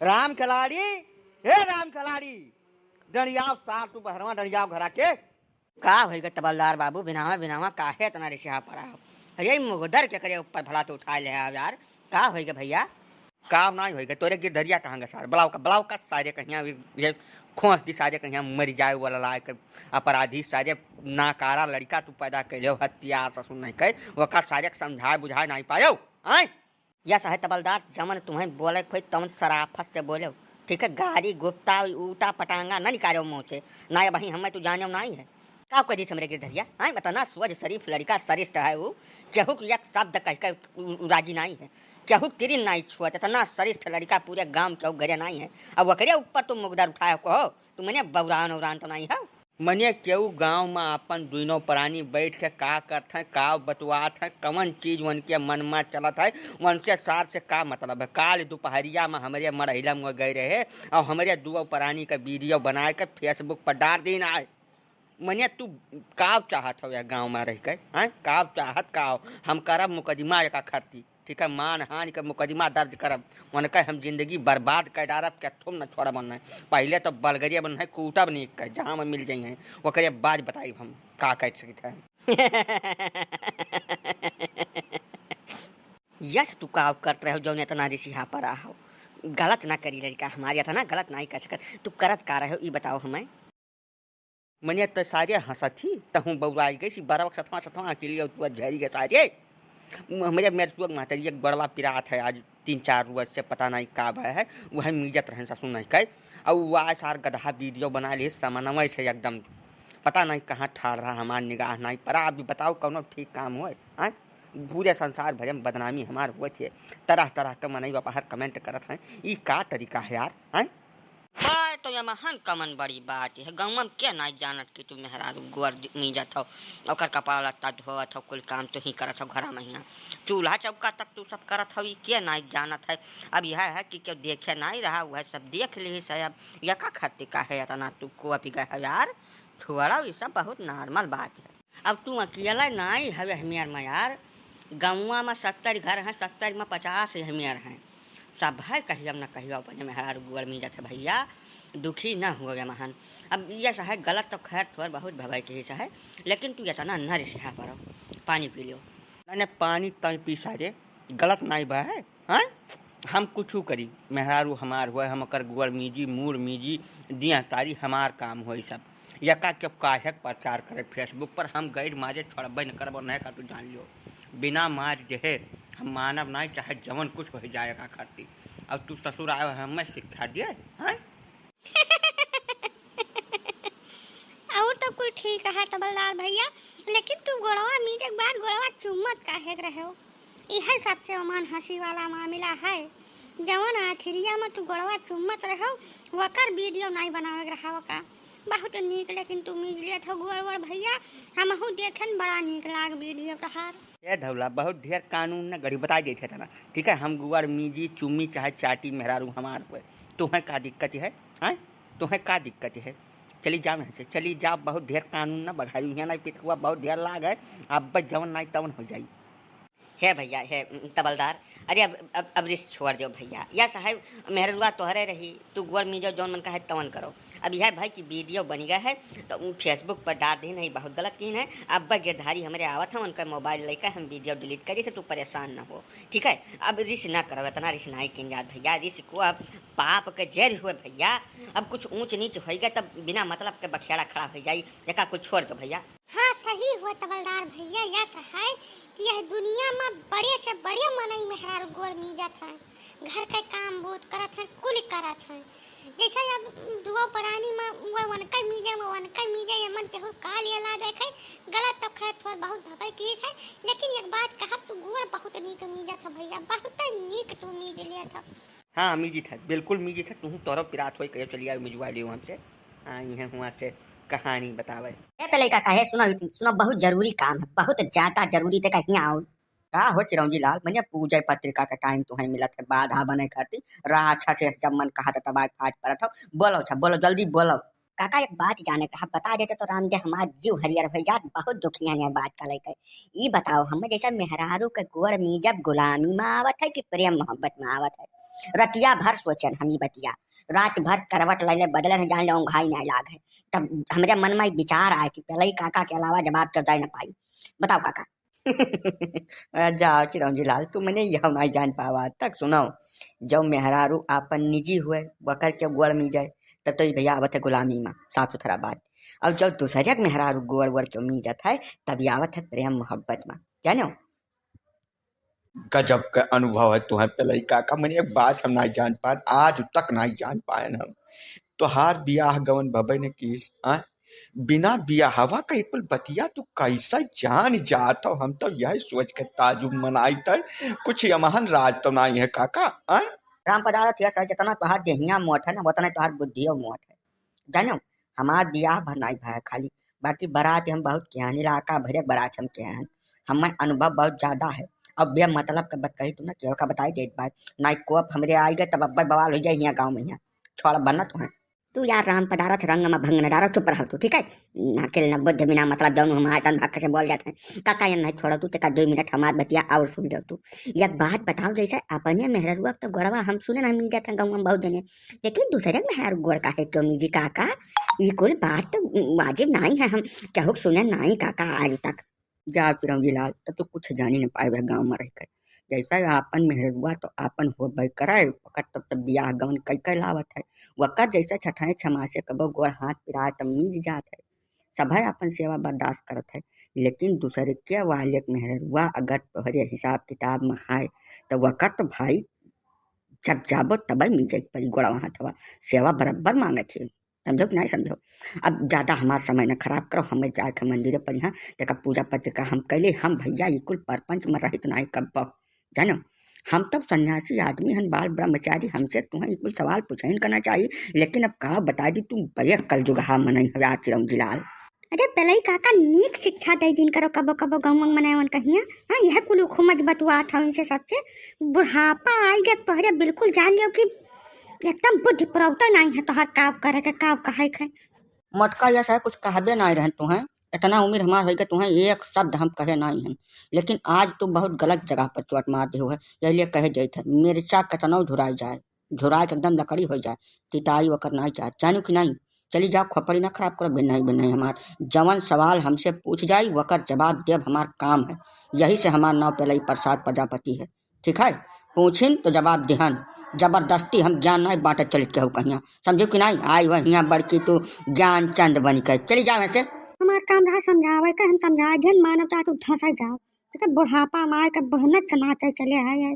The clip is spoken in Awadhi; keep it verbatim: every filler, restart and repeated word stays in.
राम खिलाड़ी, हे राम खिलाड़ी, डंडियाव सार तू बहरवा, डंडियाव घरा के। का होइगा तबलदार बाबू, बिनावा बिनावा काहे इतना रिसिहा परा हो? अरे मुगदर के करे ऊपर भला तो उठाए ले आओ यार, का होइगा भइया? का नाई होइगा, तोरे गिरधरिया कहाँ गा सार? बुलाओ का, बुलाओ का सारे कहिया, ये, ये खोंस दी सारे कहिया मरि जाए वाला लाए के अपराधी सारे नाकारा लड़िका तू पैदा कैले हो, हत्या ससुर नहीं कहे, वका सारे के समझाए बुझाए नाई पायो, आय? या सहे तबलदार, जमन तुम्हें बोले के होई, तमन सराफत से बोलेउ, ठीक है? गारी, गुप्ता, ऊटा, पटांगा न निकालेउ मुँह से, ना अबहीं हमें तू जानेउ नाई है। का कह दी हमरे गिरधरिया? हाँ, इतना सोझ शरीफ लड़िका, सरिष्ठ है ऊ, केहू के एक शब्द कह के उ, उ राजी नाई है, केहू तिरिन नाई छुअत, इतना सरिष्ठ लड़िका पूरे गाँव केहू घरे नाई है। अब ओकरे ऊपर तुम मुगदर उठाए कहो, तू मने बौरान औरान तो नाई है। मने केहू गाँव मा आपन दुइनो प्राणी बैठ के का करत हैं, का बतुआत हैं, कवन चीज उनके मन मा चलत है, उनसे सार से का मतलब है? काल दुपहरिया मा हमरे मड़हिला मा गए रहे और हमरे दुओ प्राणी का वीडियो बनाए के Facebook पर डार दीन आए। मने तू का चाहत हो यह गाँव मा रह के, हैं? का चाहत का हो? हम करब मुकदमा एका खरती। ठीक है, मानहानि के मुकदमा दर्ज करब, उनके हम जिंदगी बर्बाद कर डारब, केथो न छोड़ब उन्हें। पहिले तो बलगरिया बन है, कूटब नीक के, जहाँ में मिल जाइहैं, ओकरे बाद बताइब हम का कर सकित है। यस, तू का करत रहो, जौन इतना रिसिहा परा हो? गलत ना करी लड़िका हमार, इतना गलत नाई कर सकत। तू करत का रहो, ई बताओ हमें। मने त सारे हँसत ही, तहूँ बउराइ गइस, बरवा के सथवा सथवा अकेली अउर तू झरी के सारे। हमरे मेरसुआ के महतरिया के गोड़वा पिरात है, आज तीन चार रोज से पता नहीं का भय है, वह मीजत रहन ससुर नहीं कहे। अउर वह सार गदहा वीडियो बना लिए समनवय से एकदम, पता नहीं कहाँ ठाड़ रहा, हमार निगाह नहीं परा। अभी बताओ कौनो ठीक काम होए, हाँ? पूरे संसार भरे में बदनामी हमार हुए थे, तरह तरह के मनई बाहर comment करत हैं, ई का तरीका है यार, हैं? बाय तो यमहन कमन बड़ी बात है, गौवा में के नाई जानत कि तू मेहरारू गोर मीजत हो, ओकर कपड़ा लत्ता धोवत हो, कुल काम तू ही करत हो घरा में हियाँ, चूल्हा चौका तक तू सब करत हो, ई के नाई जानत है। अब यह है कि केहू देखे नाई रहा, वह सब देख लिहिस है। अब यका खातिर काहे इतना तू कोपी गए हो यार, छोड़ो, ई सब बहुत normal बात है। अब तू अकेला नाई हवे हमियर में यार, गौवा में सत्तर घर हैं, सत्तर में पचास हमियर हैं। सब है कहियो न कहियो अपने मेहरारू गोर मीजत है भइया, दुखी न हुआ महन। अब यस है गलत तो खैर थोर बहुत भवे के ही है, लेकिन तू इतना न रिसिहा परो, पानी पी लियो। नहीं, नहीं, पानी तय पी सारे, गलत नाई बा है। हाँ? हम कुछू करी, मेहरारू हमार होए, हम ओकर गोड़ मीजी, मूड़ मीजी, दिया सारी हमार काम होई सब। यका के काहे के प्रचार करे Facebook पर, हम गैर मारे छोड़बे न करबो, नहीं का तू जान लियो। बिना मार जे है, हम मानब नाई, चाहे जवन कुछ हो जाए का खातिर। अब तू ससुर आयो है, हमें शिक्षा दिए, हाँ? और तो कुल ठीक है तबलदार भइया, लेकिन तू गोड़वा मीजे के बाद गोड़वा चुम्मत काहे के रहे हो? इहे सबसे ओमान हँसी वाला मामिला है, जवन आखिरिया में तू गोड़वा चुम्मत रहो, वकर वीडियो नाई बनावे के रहा का। बहुत नीक, लेकिन तू मीज लेत हो गोड़ वोड़ भइया, हमहू देखेन बड़ा नीक लाग वीडियो तोहार। ए धौला, बहुत ढेर कानून न गढ़ी बताई देत है तना, ठीक है? हम गोड़ मीजी, चुम्मी चाहे चाटी मेहरारू हमार होए, तोहें का दिक्कत है? हाँ, तोहें का दिक्कत है? चली जाओ यहाँ से, चली जाओ, बहुत ढेर कानून न बघारू, यहाँ नाई पितकुआ बहुत ढेर लाग है, अब जवन नाई तवन हो जाई। हे भइया, हे तबलदार, अरे अब, अब, अब रिस छोड़ दियो भइया। या साहब, मेहरुआ तोहरे रही, तू गोड़ मीजो, जौन मन कहे तवन करो। अब यह भाई की वीडियो बन गया है, तो उ Facebook पर डाल दीन है, बहुत गलत कीन है। अब गिरधारी हमरे आवत है, उनका मोबाइल लेकर हम वीडियो delete करी थे, तू परेशान न हो, ठीक है? अब रिस ना करो, इतना रिस ना कीन जात भइया, रिस को अब पाप के जर हुए भइया। अब कुछ ऊंच नीच होइगा तब बिना मतलब के बखेड़ा खड़ा हो जाई, एका कुछ छोड़ दो भइया। हाँ, सही हुआ तबलदार भइया, यस है कि यह दुनिया में बड़े से बड़े मनई मेहरारू गोड़ मीजत हैं, घर के काम बूत करत हैं, कुल करत हैं। जैसे अब दुआ परानी में वो उनके मीजे, वो उनके मीजे, ये मन केहू का लिए ला देखे, गलत तो खैर थोड़ बहुत भवे की है, लेकिन एक बात कहब, तू गोड़ बहुत नीक मीजत है भइया, बहुत नीक तू मीज लियत है। हाँ, मीजित है, बिल्कुल मीजित है। तुहूँ तोरो पिरात होई, कहियो चली आवे मिजवा लियो हमसे। हाँ, इहे हुआ से कहानी बतावे। ए, त लइका काहे, सुनो, सुनो, बहुत जरूरी काम है, बहुत ज्यादा जरूरी, ते कहीं आओ। का हो चिरौंजी लाल, मने पूजा पत्रिका का टाइम तुहैं मिलत है, बाधा बने खातिर, राक्षस जब मन कहा था तब आग फाट पड़त हो। बोलो, अच्छा, बोलो, जल्दी बोलो। काका, एक बात जाने का, बता देते तो राम दे हमार जीव हरियर होइ जात, बहुत दुखी है ये बात का लेकर। ई बताओ, हम जैसे मेहरारू के गोड़ मीजब गुलामी में आवत है कि प्रेम मोहब्बत में आवत है? रतिया भर सोचन हम ई बतिया, रात भर करवट ले ले बदले न जान ले ओंघाई ना लाग है। तब हमरे मन में एक विचार आए कि पेलई काका के अलावा जवाब केहू दे न पाई। बताओ काका। अ, जाओ चिरौंजी लाल, तू मने यह नाई जान पावा। तक सुनो, जब मेहरारू आपन निजी हुए, वकर के गोड़ मीजे, तब तो ई भैया आवत है गुलामी में, साफ सुथरा बात। और जब दूसरे के मेहरारू गोड़ वोड़ के मीजत है, तब ई आवत है प्रेम मोहब्बत में, जानो? गजब का अनुभव है तुहें पेलई काका, मने एक बात हम नाई जान पाए, आज तक नाई जान पाए हम। तोहार बियाह गवन भबे न किस, हाँ? बिना बियाहवा कही कुल बतिया तू कैसे जान जात हो? हम तो यही सोच के ताजुब मनाइत है, कुछ यमहन राज तो नाई है काका, आय? राम पदारथ यह सही, जितना तोहार देहिया मोट है ना, उतना तोहार बुद्धियो मोट है। जानो, हमार बियाह भर नाई भय खाली, बाकी बारात हम बहुत किहे हन, इलाका भरे बारात हम किहे हन। हमें अनुभव बहुत ज्यादा है। अब बेमतलब के बात कही तू ना, केहू का बताई देत बात, नाई कोप हमरे आई गए, तब अब्बे बवाल हो जाए हियाँ गाँव में, हियाँ छोड़ बनत है। तू यार राम पदारथ रंग में भंग न डारो, चुप रहो तू, ठीक है? ना किल न बुद्ध बिना मतलब जौन हम आयतन भाग से बोल जाते हैं। काका ये नहीं छोड़ो तू, तेका दो मिनट हमार बतिया और सुन लो तू। एक बात बताओ, जैसे अपने मेहररुआ तो गोड़वा हम सुने ना मिल जाते हैं गाँव में बहुत जने, लेकिन दूसरे मेहरारू गोड़ काहे क्यों मीजी काका? ई कुल बात तो वाजिब नाई है, हम केहू के सुने नाई काका आज तक। जा चिरौंजी लाल, तब तो कुछ जानी न पाए वह गाँव में रहकर। जैसा आपन मेहररुआ तो आपन होबे करे, ओकर तब तब बियाह गवन कई कई लावत है। वकर जैसे छठाए छमासे कबो गोड़ हाथ पिराए तब मीज जात है। सभे आपन सेवा बर्दाश्त करत है, लेकिन दूसरे के वाले के मेहररुआ अगर तोहरे हिसाब किताब में है, तो वकर तो भाई जब जाबो तबे मीजे के परी गोड़वा हाथवा, सेवा बराबर मांगत है। समझो कि नहीं समझो? अब ज्यादा हमार समय न खराब करो, हमें जाए के मंदिर पर यहाँ, तेका पूजा पत्रिका हम कैले, हम भैया ई कुल परपंच में रहित नहीं कब्बो, जानो? हम तब सन्यासी आदमी हन, बाल ब्रह्मचारी, हमसे तुम्हें ई कुल सवाल पूछे ही करना चाहिए, लेकिन अब का बता दी, तुम बड़े कलजुगहा मनई हवे चिरौंजी लाल। अरे पेलई काका, नीक शिक्षा दे दिन करो कबो कबो गाँव में मनावन कहिया। हाँ, यह कुल उखुमज बतुआत हौ इनसे सबसे। बुढ़ापा आई गए तोहरे, बिल्कुल जान लियो कि एकदम बुद्धि पुरौता नहीं है तोहर, काव करे के, काव कहे के। मोटका यह है, कुछ कहबे नहीं रहन तुहें, इतना उम्र हमार होइगा, तुहें एक शब्द हम कहे नहीं हन, लेकिन आज तू बहुत गलत जगह पर चोट मार दे हुए, यही लिए कहे जाइत है, मिर्चा कितनो झुराई जाए, झुराए के एकदम लकड़ी हो जाए, तिताई वकर नहीं जाए, जानू कि नहीं? चली जाओ, खोपड़ी ना खराब करो, बिन नहीं, बिन नहीं हमार। जवन सवाल हमसे पूछ जाई, वकर जवाब देब हमार काम है। यही से हमार नाव पेलई प्रसाद प्रजापति है, ठीक है? पूछिन तो जवाब दिहन, जबरदस्ती हम ज्ञान नहीं बांटे चलित केहू कहिया, समझो कि नहीं? आई वह हियाँ बड़की तू ज्ञान चंद बनी के, चली जाओ ऐसे। हमार काम रहा समझावे के, हम समझा जन मानव तो तू धंसा जाओ। देखा, बुढ़ापा में आए के बुढ़नत से नाचे चले आए, आए।